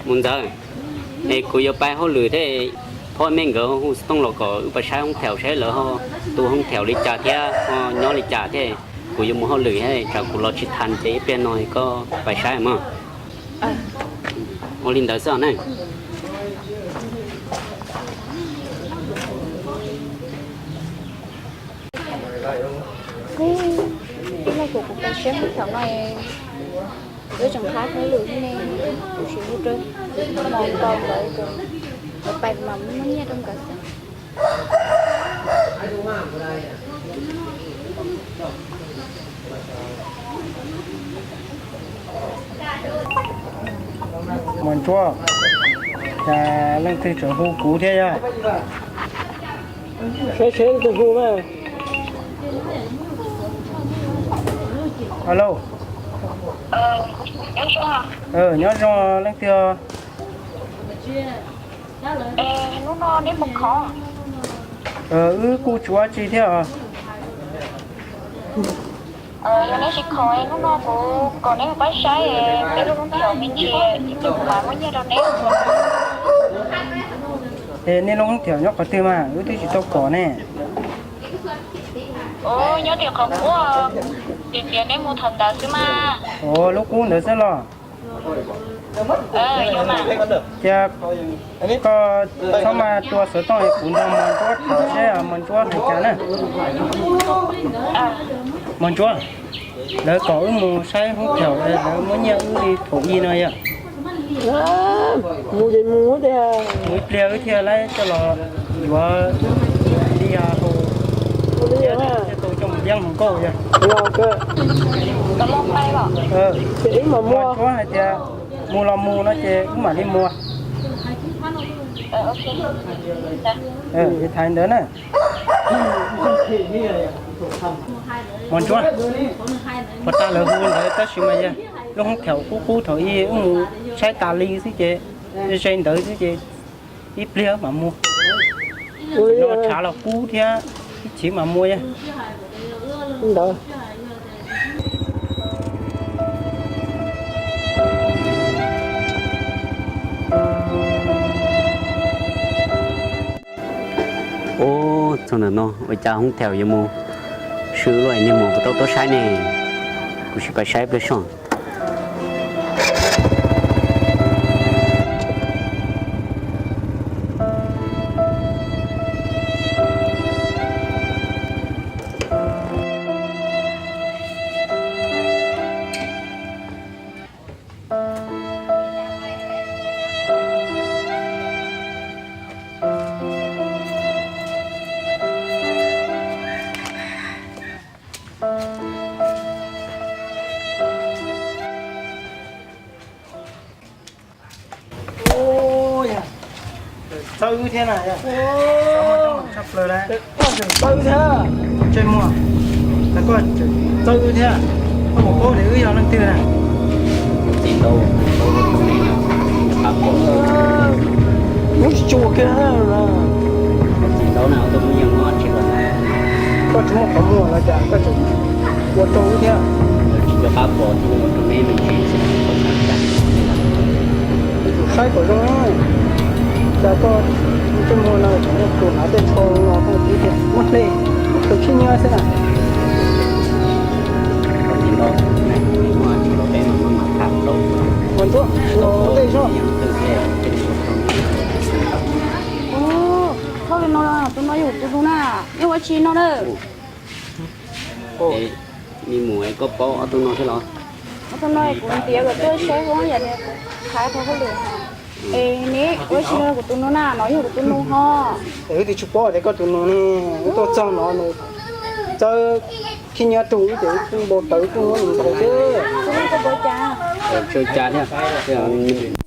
Mus ntxawm, es kuv yuav pais hauj lwm thiab, phob mej nkawd hu xov tooj los kom wb pais saib hoob thaum saib lawv ho tu hoob thaum li cas thiab ho nyob li cas thiab. Kuv yuav mus hauj lwm thiab, tsam kuv los tsis tau ces ib pliag no koj pais saib mog. Ua li ntawd xwb ne. Ib leeg kuv pais saib hoob thaum no, wb tseem qab hauj lwm thiab ne, kuv tsis mus rau mos nkaus ntawd, pais mas muab nyiaj rau nkawd xwb. Mos Ntsuab, cas leej twg tseem hu kuv thiab yog? Seb seb leej twg hu na. Alo. Nyob zoo, leej twg? Wb kuj tsis ua tsi thiab os. Es nej lub hoob thiam nyob qhov twg mas wb twb tsis tau pom ne? Ov, lub qub ntawd xwb los. Cia koj txhob mas tua xov tooj, kuv nrog Mos Ntsuab tham seb Mos Ntsuab hais cas na. Mos Ntsuab, lawv kom wb mus saib hoob thaum, lawv muab nyiaj wb li thaum ub no yom. Mus ces mus tiag. Mus ib pliag wb thiaj li coj los yuav li hau, thiaj tau coj mus yeeb hluas nkauj yom. Mos Ntsuab hais tias mus los mus no ces wb mam li mus. Ces thaiv ntawd na. Mos Ntsuab, puas tas lawv hu ntawd tab sis mas yog lub hoob thaum qub qub thaum ub wb mus saib tas li xwb ces ze ntawd xwb ces ib pliag mam mus. Los tshav los kub thiab, ib chim mam mus. Ntawd. Ub, txog ntawm no ua cas hoob thaum yuav mus swb luaj, niag mus kuv tau tuaj saib ne, kuv sim pais saib pliag soj. Txawb wb thiab na, txawb wb thiab, ntsej muag, koj txawb wb thiab, koj puas paub tias wb yog leej twg na? Wb tsis tshua kiag, koj tsis muaj qhov muag los cas koj tseem ua rau wb thiab. Saib kom zoo, cas koj ntsej muag no tseem muaj tus hnav tej tsho no, koj txiv tias muab hle, muab hle khib nyiab xwb na. Ua ntsuab, ua ntej zog, thauj li no, tus no yog tus nus na, yeej ua tsis no na. Me mus es koj paub ob tug no thiab los? Ob tug no kuv ntiav kom tuaj saib hoob yam li kuv qhia rau hauj lwm. Es neb ua tsis no kuv tus nus na, no yog kuv tus nus ho. Es wb twb tsis paub tias koj tus nus ne, wb tuaj txog no nws txawb khib nyiab rau wb ces wb kuj npau taws wb kuj muab nws ntaus xwb. Tsw cas thiab.